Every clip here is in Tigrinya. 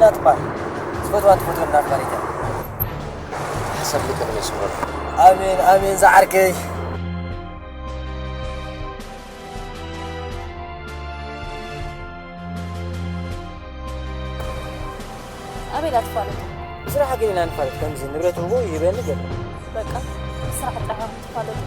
ናትባል ዝፈትዋ ትፈትወና ትባል እያ። ሓሳብ ልክዕ ነው ስምረት። ኣሜን ኣሜን ዝዓርከይ። ኣበይ ዳ ትፋለጡ? ብስራሕ ግን ኢና ንፋለጥ፣ ከምዚ ንብረት ህቦ ይህበኒ ገለ። በቃ ብስራሕ ጥራሕ ኢኹም ትፋለጡ።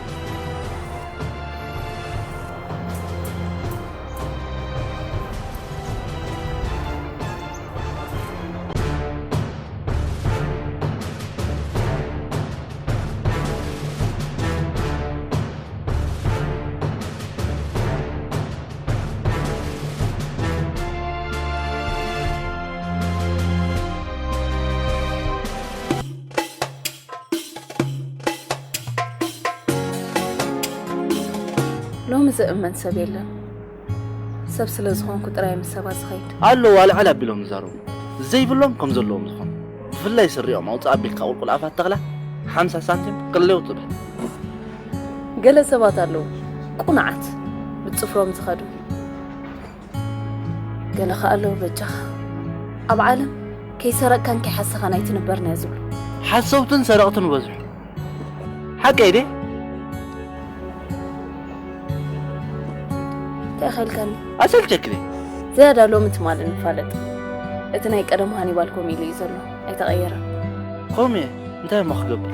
ሎሚ ዝእመን ሰብ የለን። ሰብ ስለ ዝኾንኩ ጥራይ ምስ ሰባት ዝኸይድ። ኣሎ ዋልዕል ኣቢሎም ዝዛረቡ። ዘይብሎም ከም ዘለዎም ዝኾኑ። ብፍላይ ስሪኦም ኣውፅእ ኣቢልካ ቁልቁል ኣፋት ተኽላ ሓምሳ ሳንቲም ክልሌው ትብል። ገለ ሰባት ኣለዉ፣ ቁኑዓት፣ ብጽፍሮም ዝኸዱ። ገለ ኸኣ ኣለዉ በጃኻ። ኣብ ዓለም ከይሰረቕካን ከይሓሰኻን ኣይትንበርን'ያ ዝብሉ። ሓሰውትን ሰረቕትን በዝሑ። ሓቀይ ድየ? እንታይ ኸልካኒ? ኣሰልቸክኒ። ዝያዳ ሎሚ ትማሊ ንፋለጥ። እቲ ናይ ቀደም ሃኒባል ኮም ኢሉ እዩ ዘሎ። ኣይተቐየረን። ኮሜ፣ እንታይ እሞ ክገብር?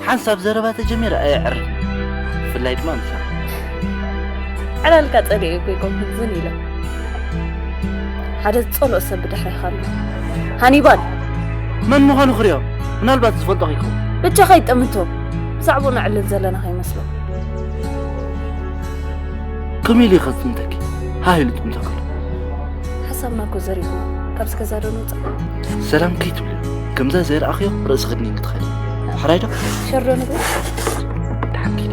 ሓንሳብ ዘረባ ተጀሚረ ኣየዕርፍን። ብፍላይ ድማ ምሳኻ። ዕላልካ ጸሊኤ እኮ ኣይኮንኩን ዝን ኢለ። ሓደ ዝጸልኦ ሰብ ብድሕሬኻ ኣሎ። ሃኒባል! መን ምዃኑ ክሪኦ፣ ምናልባት ዝፈልጦ ከይከውን። ብቻኻ ይጠምቶ። ብዛዕባኡ ነዕልል ዘለና ከይመስሎ። ከመይ ኢሉ እዩ ከጽንተኪ? ሃህ ኢሉ ጥምተክሎ። ሓሳብና እኮ ዘሪግና። ካብዚ ገዛ ዶ ንውጻእ? ሰላም ከይትብልዮ። ከምዛ ዘይረኣኽዮ ርእሲ ክድኒን ክትኸዲ። ሕራይ ዶ? ሸር ዶ ንብል? ደሓን ኪዲ።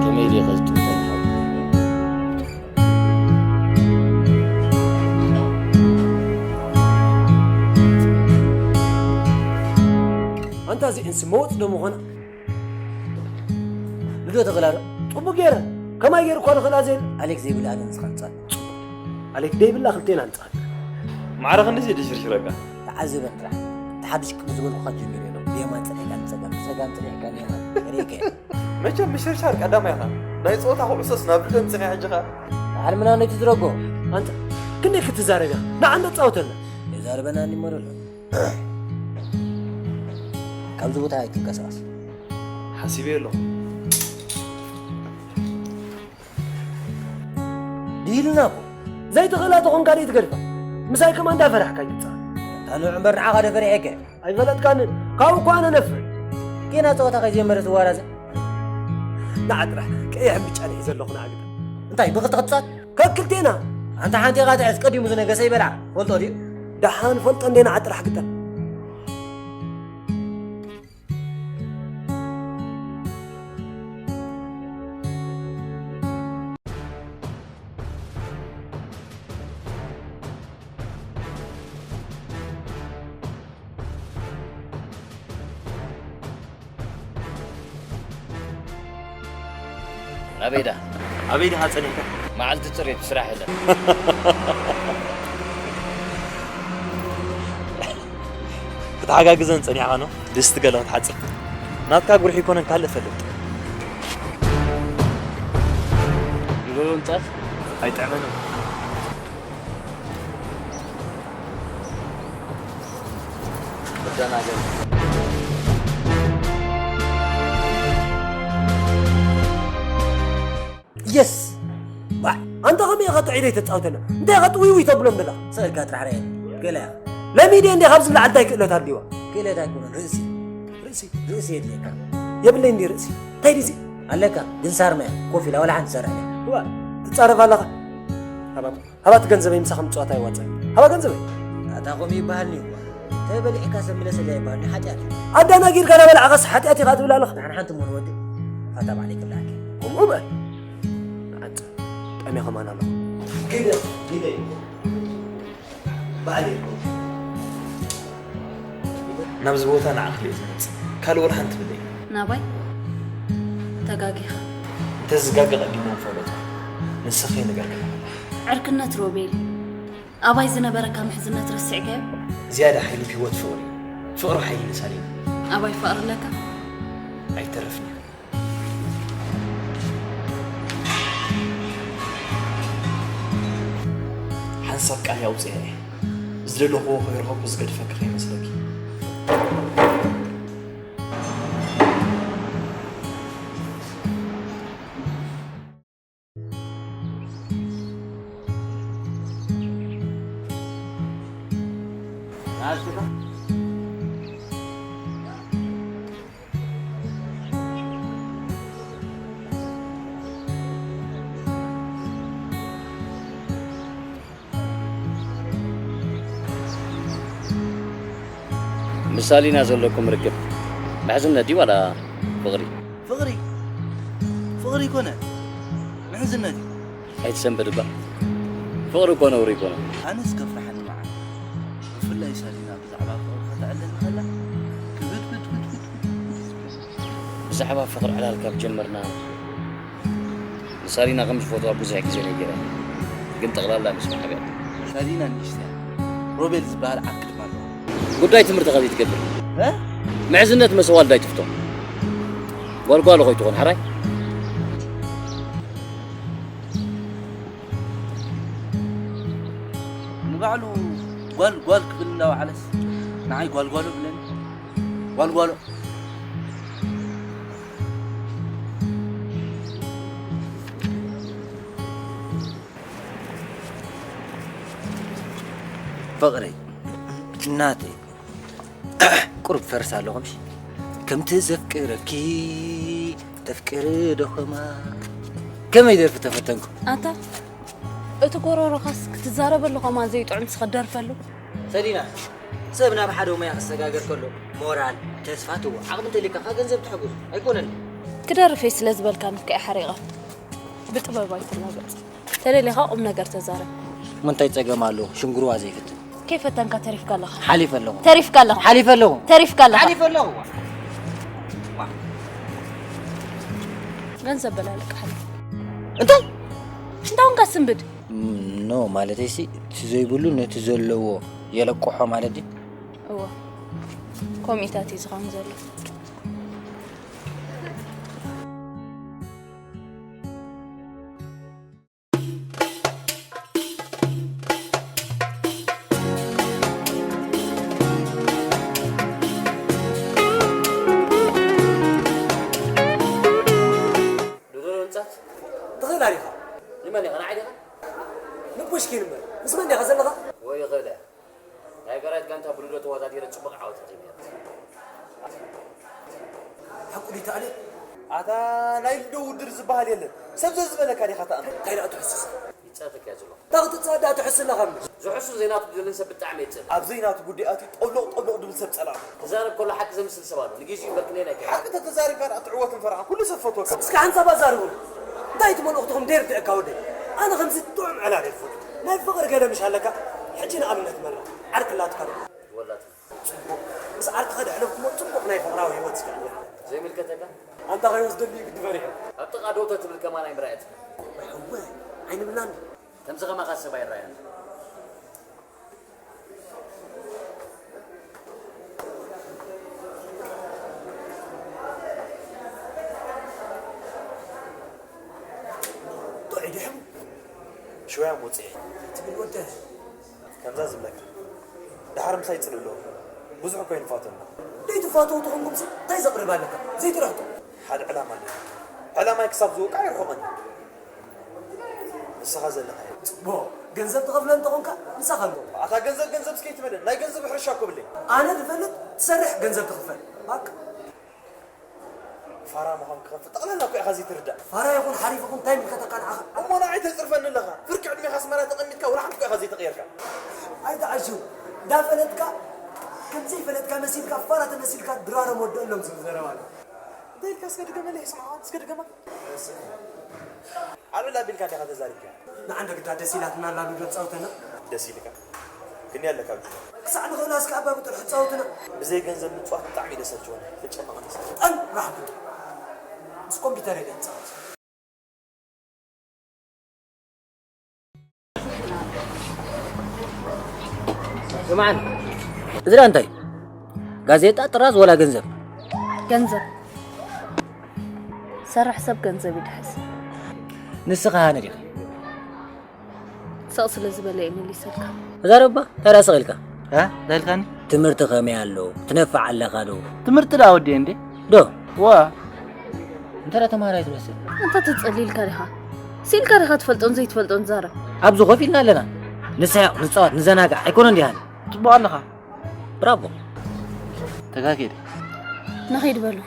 ከመይ ኢለ ከዝትውተን? ኣንታ እዚ እንስ መወጽ ዶ ምኾና? ልዶ ተኽላ ዶ? ጽቡቅ ገይረ። ከማይ ገይሩ እኳ ንኽእላ ዘየለ። ኣሌክ ዘይብላ ኣነ ንስኻ ንጻል። ኣሌክ ደይብላ ክልቴና ንጻል። ማዕረ ክንድዚ ድሽርሽረካ? ተዓዘበን ጥራሕ። እቲ ሓድሽ ቅዲ ዝበልኩኻ ጀሚሩ ኣሎ። ብየማን ጸኒሕካ ንጸጋም፣ ብጸጋም ጸኒሕካ ንየማን። ርኢከ። መቸም ምሽርሻር ቀዳማይ ኢኻ። ናይ ጸወታ ኩዕሶስ ናብ ልዶ ምጽኻ ሕጂ ኸኣ? ዓለምና ነቲ ዝረጎ። ኣንታ ክንደይ ክትዛረብ ኢኻ? ንዓ እንዶ ጻወተልና። የዛርበና እንዲመረሎ። ካብዚ ቦታ ኣይትንቀሳቐስ። ሓሲበ ኣለኹ። ድሂልና እኮ። ዘይትኽእላ ተኾንካ ደይ ትገድፋ። ምሳይ ከማን እንዳፈራሕካ ይጻወት። ኣታ ንዑ እምበር ንዓኻ ዶ ፈሪሐከ? ኣይፈለጥካንን። ካብኡ እኮ ኣነ ነፍር። ጌና ጸወታ ከይጀመረ ትዋራዘ። ንዓ ጥራሕ ቀይሕን ብጫን ሒዘ ኣለኹ ንዓ ግዳ። እንታይ ብኽልተ ክትጻወት? ከክልቴና። ኣንታ ሓንቲ ኢኻ ትሕዝ፣ ቀዲሙ ዝነገሰ ይበልዓ። ፈልጦ ድዩ? ደሓን ፈልጦ እንዴ ንዓ ጥራሕ ግዳ። ናበይ ዳ? ኣበይ ዲኻ ጸኒሕካ? መዓልቲ ጽሬት ስራሕ የለን። ክትሓጋግዘን ጸኒሕካ ኖ? ድስቲ ገለ ክትሓጽብ። ናትካ ጉርሒ ይኮነን ካልእ ፈልጥ። ድሮ ምምጻት ኣይጥዕመንን። መደናገር። የስ! ባዕ! ኣንታ ከመይ ኢኻ ጥዑይ ዘይተጻውተና? እንታይ ኢኻ ጥውይውይ ተብሎም ዘለኻ? ስቕ ኢልካ ጥራሕ ርኣየኒ። ገለ ኢኻ። ለሚደ እንዴ ካብ ዝብላዕ እንታይ ክእለት ኣልዲዋ? ክእለት ኣይኮነን፣ ርእሲ። ርእሲ? ርእሲ የድልየካ። የብለይ እንዴ ርእሲ? እንታይ ድዚ? ኣለካ፣ ግን ሳርመ ኮፍ ኢላ ዋላ ሓንቲ ትሰርሕ እያ። እዋ፣ ትጻረፍ ኣለኻ። ሃባ፣ ሃባ እቲ ገንዘበይ ምሳኻ ምጽዋት ኣይዋጽእን። ሃባ ገንዘበይ። ኣታ ከምኡ ይበሃል ኒ እዋ። ተበሊዕካ ሰብ ምለሰለይ ኣይበሃል ኒ ሓጢኣት እዩ። ኣዳናጊርካ እናበላዕኻስ ሓጢኣት ኢኻ ትብል ኣለኻ። ንሓን ሓንቲ እሞ ንወዲ ፋታ ባዕለይ ክብልዓኪ። ከምኡ በል። ንዓንተ ጠሜ ከማን ኣለኹ። ግደ፣ ግደ። ባዕለይ። ናብዚ ቦታ ንዓኺ እየ ዝመጽእ። ካልእ ወላ ሓንቲ ብለይ። ናባይ? ተጋጊኻ። እንተዝጋገ ቀዲሞም ፈለጡ። ንስኺ ነገር ከይበላ። ዕርክነት ሮቤል፣ ኣባይ ዝነበረካ ምሕዝነት ረሲዕካዮ? ዝያዳ ሓይሊ ህይወት ፍቕሪ። ፍቕሪ ሓይሊ ንሳሊና። ኣባይ ፍቕሪ ኣለካ? ኣይተረፍን እዩ። ሓንሳብ ቃል ኣውፅአ እየ። ዝደለኽዎ ከይረኸብኩ ዝገድፈኪ ከይመስለኪ። ምሳሊና ዘለኩም ርክብ ምሕዝነት ድዩ ዋላ ፍቕሪ? ፍቕሪ? ፍቕሪ ይኮነ፣ ምሕዝነት እዩ። ኣይትሰንበድ እባ። ፍቕሪ እኮ ነውሪ ይኮነ። ኣነስ ከፍርሓኒ መዓት። ብፍላይ ሳሊና ብዛዕባ ፍቕሪ ከተዕልለኒ ከላ፣ ክብድ ብድ ብድ ብድ ብድ። ብዛዕባ ፍቕሪ ዕላል ካብ ጀመርና፣ ንሳሊና ከም ዝፈትዋ ብዙሕ ግዜ ነጊረ። ግን ጠቕላላ ምስ ማዕበል። ሳሊና ንእሽተያ፣ ሮቤል ዝበሃል ዓርኪ ድማ ኣለዎ። ጉዳይ ትምህርቲ ከ ዘይትገብር? እ? ምሕዝነት ምስ ኣዋልድ ኣይትፍቶ። ጓልጓል ኾይትኾን፣ ሕራይ? ንባዕሉ ጓል ጓል ክብል እናወዓለስ ንዓይ ጓልጓሎ ብለኒ። ጓልጓሎ። ፍቕረይ፣ እናተይ፣ ቁሩብ ፈርስ ኣለኹ ምሽ? ከምቲ ዘፍቅረኪ ተፍቅሪ ዶ ኸማ? ከመይ ደርፊ ተፈተንኩ? ኣታ፣ እቲ ጎሮሮኻስ ክትዛረበሉ ኸማ ዘይጥዑም ስኸ ደርፈሉ። ሰሊና፣ ሰብ ናብ ሓደ ሞያ ክሰጋገር ከሎ ሞራል፣ ተስፋ ትህቦ። ዓቕሚ እንተልዩካ ካብ ገንዘብ ትሕግዞ ኣይኮነን። ክደርፍ እየ ስለ ዝበልካኒ እኮ እየ ሓሪቐ። ብጥበብ ኣይትላገጽ። ተደሊኻ ቁም ነገር ተዛረብ። እሞ እንታይ ጸገም ኣለዎ? ሽንግርዋ ዘይፍትን። ከይፈተንካ ተሪፍካ ኣለኻ። ሓሊፈ ኣለኹ። ተሪፍካ ኣለኻ። ሓሊፈ ኣለኹ። ተሪፍካ ኣለኻ። ሓሊፈ ኣለኹ። ገንዘብ በላ ለቃ ሓሊፈ። እንታይ? ሽንታውንካ ስንብድ። ኖ፣ ማለተይሲ፣ እቲ ዘይብሉ ነቲ ዘለዎ የለቅሖ ማለት ድዩ? እወ፣ ከምኡታት እዩ ዝኸውን ዘሎ። ንደሎ ህንጻት ትኽእል ኣሊኻ። ንመን ኢኻ? ንዓይ ዲኻ? ንፑሽኪን እምበር። ምስ መን ዲኻ ዘለኻ? ወይ ይኽእል እየ። ናይ ገራይት ጋንታ ብሉዶ ተወዳዲረ ጽቡቕ ዓወት ኣቕሪበ። ሓቁ ድዩ ተኣልየ? ኣታ ናይ ልዶ ውድድር ዝበሃል የለን። ሰብ ዘዝበለካ ዲኻ ተኣምን? እንታይ ደኣ ትሕስስ? ይጻተካ እየ ዘለኹ። እንታይ ክትጻወት ደኣ ትሕስስ ኣለኻ እምበር? ዝሕሱ ዘይናቱ ዝደልን ሰብ ብጣዕሚ እየ ዝጸልእ። ኣብ ዘይናቱ ጉዳይ ኣትዩ ጠብሎቕ ጠብሎቕ ድብል ሰብ ጸላእኩ። ክዛረብ ከሎ ሓቂ ዘምስል ሰብ ኣሎ። ንጊዜኡ እምበር ክንደይ ናይ ሓቂ ተተዛሪብካ ደኣ ትዕወትን ፈረቓን ኩሉ ሰብ ፈትወካ። እስከ ሓንሳብ ኣዛርቡኒ። እንታይ እቲ መልእኽትኹም ደይርድኣካ ወደይ? ኣነ ከምዚ ጥዑም ዕላል እየ ዝፈቱ። ናይ ፍቕሪ ገለ ምሽ ኣለካ? ሕጂ ንኣብነት መላ ዓርኪ ኣላትካ ዶ? ወላትና። ጽቡቕ። ምስ ዓርክኻ ደሕለፍኩሞ ጽቡቕ ናይ ፍቕራዊ ህይወት ስጋዕ። ዘይምልከተካ? ኣንታ ከይወስደሉ እዩ ግዲ ፈሪሑ። ኣብ ጥቓ ዶ ተትብል ከማን ኣይምረኣየት። እወ፣ ኣይንብላን። ከምዚ ከማኻ ሰብ ኣይረኣየን። ጥዑይ ድሕሙ። ሽወያ ሞጽኤ። ትብል ወደ። ከምዛ ዝብለካ። ደሓር ምሳይ ጽልእ ኣለዎ። ብዙሕ እኮ ይንፋተና። ዘይትፋተው ተኾንኩምሲ እንታይ ዘቕርብ ኣለካ? ዘይትረህጦ። ሓደ ዕላማ ኣለኒ። ዕላማይ ክሳብ ዝወቅዕ ኣይርሕቐኒ። ንስኻ ዘለኻዮ። ጽቡቕ። ገንዘብ ትኸፍለ እንተኾንካ ምሳኻ ኣለኹ። ኣታ ገንዘብ ገንዘብ እስከ ይትበለኒ። ናይ ገንዘብ ሕርሻ እኮ ብለይ። ኣነ ዝፈልጥ ትሰርሕ ገንዘብ ትኽፈል። ባክ። ፋራ ምዃን ክኸፍል ጠቕላላ እኮ ኢኻ ዘይትርዳእ። ፋራ ይኹን ሓሪፍ ይኹን እንታይ ይምልከተካ ንዓኻ? እሞ ንዓይ ተጽርፈኒ ኣለኻ። ፍርቂ ዕድሜኻ ኣስመራ ተቐሚጥካ ወላ ሓንቲ እኮ ኢኻ ዘይተቐየርካ። ኣይትዓሽው። እንዳፈለጥካ ከም ዘይፈለጥካ መሲልካ ፋራ ተመሲልካ ድራሮም ወደኣሎም ዝብል ዘረባ ኣሎ። እንታይ ኢልካ እስከ ድገመለይ ይስምዓኻ? እስከ ድገማ። ኣሉላ ኣቢልካ ዲኻ ተዛሪብካ? ንዓንደ ግዳ ደስ ኢላትና ኣላ ሉዶ ጻውተና። ደስ ኢልካ? እኔ ያለ ካልኩ ክሳዕ ንኽእላስ ከኣ ባብ ጥርሑ ጻወትና። ብዘይ ገንዘብ ምጽዋት ብጣዕሚ ደሰልችወኒ። ተጨነቐ ተሰ ጠን ራሕቱ ምስ ኮምፒውተር እየ ደንጻወት። ስምዓኒ፣ እዚ ደኣ እንታይ? ጋዜጣ፣ ጥራዝ ወላ ገንዘብ? ገንዘብ። ሰርሕ ሰብ ገንዘብ ይድሕስ። ንስኻ ሃነ ዲኺ? ስቕ ስለ ዝበለ እየ መሊሰልካ። ተዛረብባ፣ እንታይ ደኣ ስቕ ኢልካ? እ? እንታይ ኢልካኒ? ትምህርቲ ከመይ ኣሎ? ትነፍዕ ኣለኻ ዶ? ትምህርቲ ደኣ ወዲኤ እንዴ? ዶ? ዋ እንታይ ደኣ ተምሃራይ ትመስል? ኣንታ ትጸሊ ኢልካ ዲኻ? ስኢልካ ዲኻ ትፈልጦን ዘይትፈልጦን ትዛረብ? ኣብዚ ኮፍ ኢልና ኣለና። ንስሕቕ፣ ንጻወት፣ ንዘናጋዕ ኣይኮነን ዲሃን? ጽቡቕ ኣለኻ። ብራቮ። ተጋጌዲ። ንኸይድ በሉ።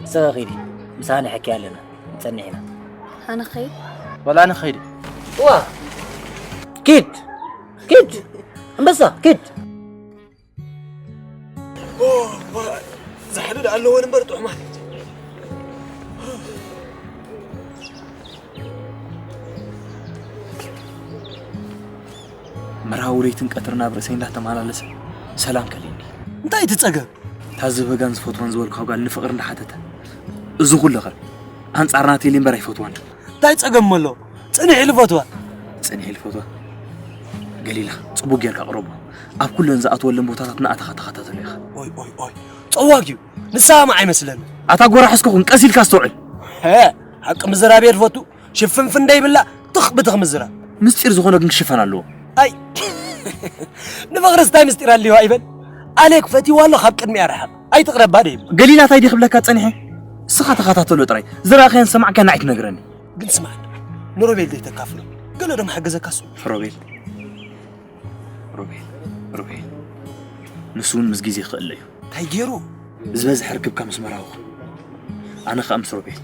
ንስኻ ኺዲ። ምሳና ሕኪ ኣለና። ንጸንሕ ኢና። ኣነ ኸይድ። ወላ ኣነ ኸይድ። ዋ! ኪድ! ኪድ! ኣንበሳ፣ ኪድ! ዛሕሊ ደኣ ኣለወን እምበር ጥዑማት። መርሃዊ ለይትን ቀትርን ኣብ ርእሰይ እንዳተመላለሰ ሰላም ከሊኒ። እንታይ እቲ ጸገም? እታ ዝበጋን ዝፈትዋን ዝበልኩዋ ጓል ንፍቕሪ እንዳሓተተ፣ እዚ ኩሉ ኸ ኣንጻር ናተይ ኢሉ እምበር ኣይፈትዋን። እንታይ ጸገም ኣሎ? ጽኒሕ ኢሉ ፈትዋ። ጽኒሕ ኢሉ ፈትዋ። ገሊላ፣ ጽቡቕ ጌርካ ቅረቦ። ኣብ ኩለን ዝኣትወለን ቦታታት እናኣተኻ ተኸታተሎ ኢኻ። ኦይ ኦይ ኦይ፣ ጸዋግ እዩ። ንስኻ እማ ኣይመስለኒ። ኣታ ጎራ ሕስኩኹን ቀስ ኢልካ ኣስተውዕል። ሀ፣ ሓቂ ምዝራብ እየ ዝፈቱ። ሽፍንፍን ደይብላ ትኽ ብትኽ ምዝራብ። ምስጢር ዝኾነ ግን ክሽፈን ኣለዎ። ኣይ ንፍቕርስ እንታይ ምስጢር ኣልዎ ኣይበል። ኣሌክ ፈትይዋ ኣሎ ካብ ቅድሚኣ ርሓቕ። ኣይትቕረባ ደይብል። ገሊላ እንታይ ድዩ ክብለካ ጸኒሐ? ንስኻ ተኸታተሎ ጥራይ። ዝረኣኻዮን ዝሰማዕካዮን ንዓይ ትነግረኒ። ግን ስማዕ ንሮቤል ዘይተካፍሎ ገለ ዶ ምሓገዘካ እሱ? ሮቤል ሮቤል ሮቤል ንሱ እውን ምስ ግዜ ክእለ እዩ። እንታይ ገይሩ? ዝበዝሐ ርክብካ ምስ መራውኹ ኣነ ኸኣ ምስ ሮቤል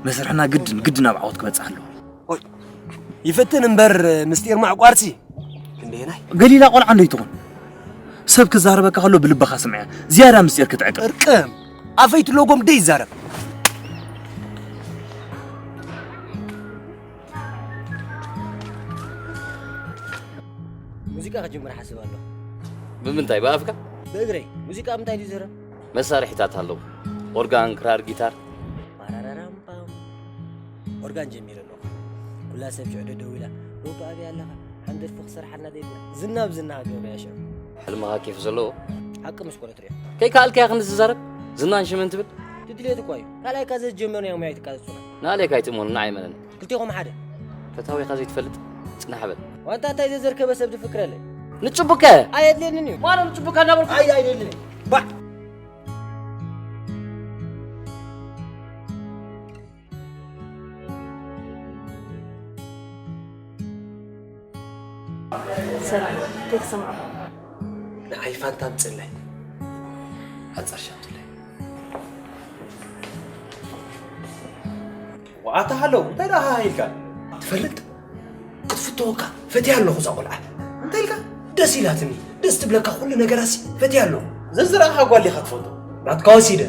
መስርሕና ግድን ግድን ኣብ ዓወት ክበጽሕ ኣለዎ። ይፍትን እምበር ምስጢር ማዕቋርሲ ክንደየናይ? ገሊላ ቆልዓ እንዶ ይትኹን ሰብ ክዛረበካ ከሎ ብልብኻ ስምዕያ ዝያዳ ምስጢር ክትዕቅብ። እርቅም ኣፈይቱ ሎጎም ደይ ይዛረብ። ሙዚቃ ክጅምር ሓስብ ኣለኹ። ብምንታይ ብኣፍካ? ብእግረይ። ሙዚቃ ምንታይ ድዩ ዝህረም? መሳርሒታት ኣለዉ። ኦርጋን፣ ክራር፣ ጊታር። ፓራራራምፓም። ኦርጋን ጀሚረ ኣለኹ። ኩላ ሰብ ሽዑ ደደው ኢላ ሮቢ ኣበይ ኣለኻ? ሓንቲ ደርፊ ክሰርሓልና ደይብና ዝናብ ዝና ሃገርና ያሸ። ሕልምኻ ኬፍ ዘለዎ። ሓቂ ምስ ኮነ ትሪኦ። ከይከኣልካያ ክንዲ ዝዛረብ ዝናን ሽምን ትብል። ትድልየት እኳ እዩ። ካልኣይካ ዘዝጀመርናዮ ሙያ ኣይትቃጸጹና። ንኣሌካ ኣይትእመኑ ንዓይ እመነኒ። ክልቴኹም ሓደ። ፈታዊኻ ዘይትፈልጥ ጽናሕ በል። ዋንታ እንታይ ዘዝርከበ ሰብ ድፍክረለይ። ንጭቡከ። ኣየድልየንን እዩ። ዋና ንጭቡከ እናበልኩ። ኣይ ኣይደልን። ባዕ። ሰላም፣ እንታይ ተሰምዖ? ንዓይ ፋንታ ኣምጽለይ። ሓጻር ሻምትለይ። ዋኣታ ሃለው እንታይ ደኣ ሃሃ ኢልካ? ትፈልጥ ክትፍተወካ ፈትያ ኣለኹ እዛ ቆልዓ። እንታይ ኢልካ? ደስ ኢላትኒ። ደስ ትብለካ ኩሉ ነገራሲ ፈትያ ኣለኹ። ዘዝረኣኻ ጓል ኢኻ ትፈቱ። ናትካ ወሲደ።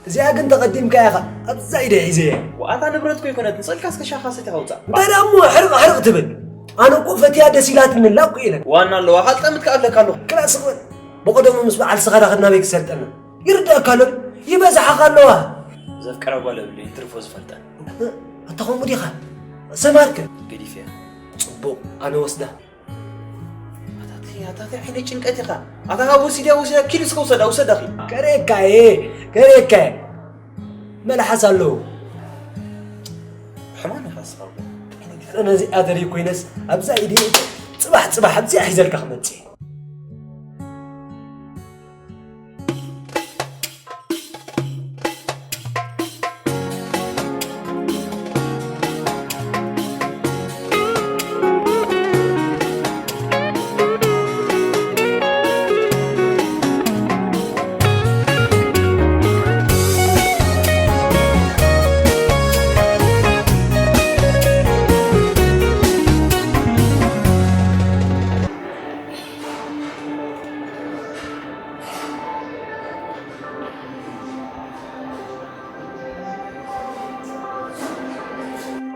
እዚኣ ግን ተቐዲምካ ኢኻ ኣብዛ ኢደ ሒዘያ። ዋኣታ ንብረትኮ ኣይኮነትን ጸልካ እስከ ሻኻ ሰቲኻ ውጻእ። እንታይ ደኣ እሞ ሕርቕ ሕርቕ ትብል? ኣነ እኮ ፈትያ ደስ ኢላትኒ ላኩ ኢለ። ዋና ኣለዋ ካልጠምት ከኣለካ ኣለኹ። ክላስ እወን ብቐደሙ ምስ በዓል ስኻ ዳኸድ ናበይ ክሰልጠና? ይርዳእካ ኣሎ ድዩ? ይበዝሓኻ ኣለዋ። ዘፍቅራ ጓል የብለይን ትርፎ ዝፈልጠን። ኣታ ከምኡ ዲኻ? ሰማርከ? ገዲፈያ። ጽቡቕ ኣነ ወስዳ። ኣታቲ ኣታቲ ዓይነ ጭንቀት ኢኻ። ኣታ ካብ ወሲድያ ወሲዳ ኪሉ እስከ ውሰዳ ውሰዳ ኺ። ከርእየካ እየ ከርእየካ እየ። መልሓስ ኣለዎ። ሕማም ኢኻ እስኻ እኮ። ነዚኣ ተሪእ ኮይነስ ኣብዛ ኢደ ጽባሕ ጽባሕ ኣብዚኣ ሒዘልካ ክመጽእ እየ።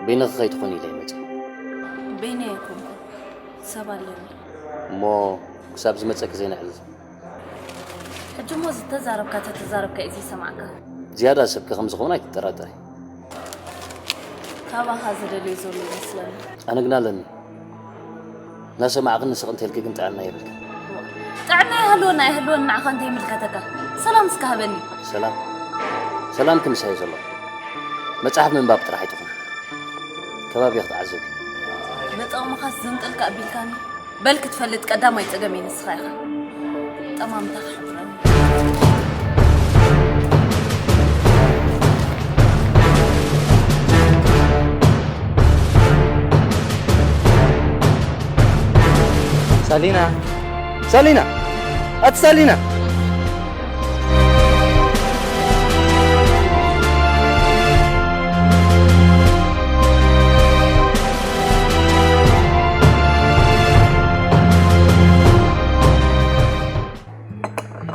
በይንኺ ከይትኾኒ ኢለ ይመጽእ። በይነይ ኣይኮንኩን፣ ሰብ ኣለኒ። እሞ ክሳብ ዝመጸኪ ዘይንዕልል። ሕጂ እሞ ዝተዛረብካ ተተዛረብካ እዩ ዘይሰማዕካ። ዝያዳ ሰብኪ ከም ዝኸውን ኣይትጠራጠሪ። ካባኻ ዝደልዮ ዘሎ ይመስለኒ። ኣነ ግና ኣለኒ። እናሰማዕኽኒ ስቕ እንተልኪ ግን ጥዕና የብልክን። ጥዕና ይህልወና ኣይህልወን ንዓኻ እንታይ ይምልከተካ? ሰላም እስከ ሃበኒ። ሰላም ሰላም ክምሳይ ዘሎ መጽሓፍ ምንባብ ጥራሕ ኣይትኹን። ከባቢ ክትዓዘቢ። መጠቕምኻስ ዝንጥልካ ኣቢልካኒ። በል ክትፈልጥ ቀዳማይ ጸገመይ ንስኻ ኢኻ። ጠማምታ ክሕብረኒ። ሳሊና፣ ሳሊና፣ ኣቲ ሳሊና።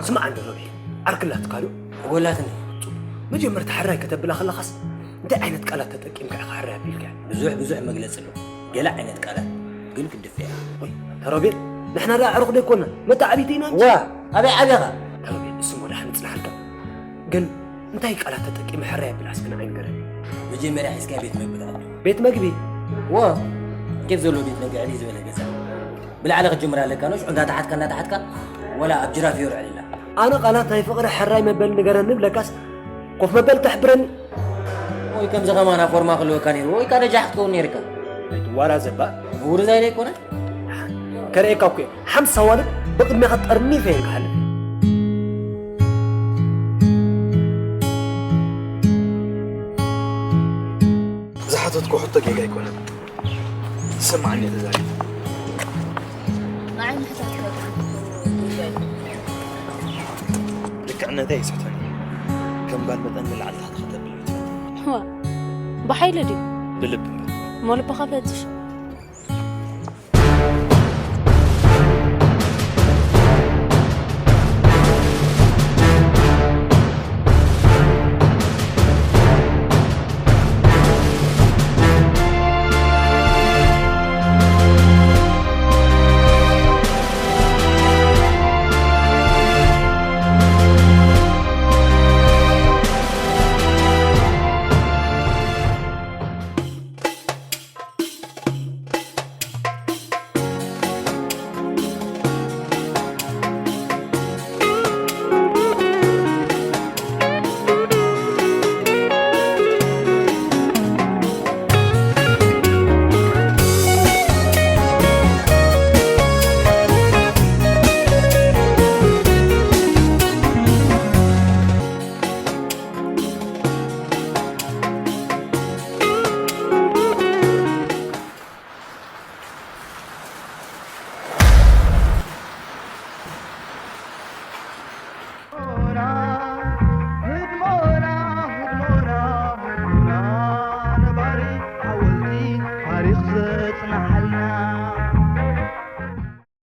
ስማዕ እንዶ ሮቤል፣ ዓርክላትካ ዶ? ጎላትኒ። መጀመርታ ሕራይ ከተብላ ከለኻስ እንታይ ዓይነት ቃላት ተጠቂምካ ኢኻ ሕራይ ኣቢልካ? ብዙሕ ብዙሕ መግለፂ ኣሎ። ገለ ዓይነት ቃላት ግን ክድፍያ። ወይ ተሮቤል፣ ንሕና ደኣ ኣዕሩኽ ደይኮና መተዓቢቲ ኢና እንጂ። ዋ ኣበይ ዓብኻ? ተሮቤል፣ እሱ ሞ ደሓን ይጽናሕልካ። ግን እንታይ ቃላት ተጠቂመ ሕራይ ኣቢላ እስኪ ንዓይ ንገረኒ። መጀመርያ ሒዝካ ቤት መግቢ ትኣቱ። ቤት መግቢ? ዎ ኬፍ ዘሎ ቤት መግቢ ዕልይ ዝበለ ገዛ ብላዕሊ ክትጅምር ኣለካ። ኖሽ እንዳተሓትካ እንዳተሓትካ ወላ ኣብ ጅራፍ የውርዕልላ። ኣነ ቃላት ናይ ፍቕሪ ሕራይ መበል ንገረኒ ብለካስ ኮፍ መበል ተሕብረኒ። ወይ ከምዚ ከማና ፎርማ ክልወካ ነይሩ ወይ ካደጃሕ ክትከውን ነይርካ። ዋላ ዘባ ውርዛይ ደይኮነ ከርእየካ እኮ እየ። ሓምሳ ዋልድ ብቕድሚኻ ጠርኒፈ እየ ክሓልፍ። ዝሓተትኩ ሕቶ ጌጋ ኣይኮነን። ስማዕኒ ተዛሪብ። ንዓይ ምሕታት ከብድን ጉዳይ ልክዕነተይ ይስሕተኒ። ከም ጓል መጠን ንላዕሊ ታሕቲ ከተብል ትፈትን። ዋ ብሓይሊ ድዩ ብልብ እምበር። ሞልብኻ ፈትሽ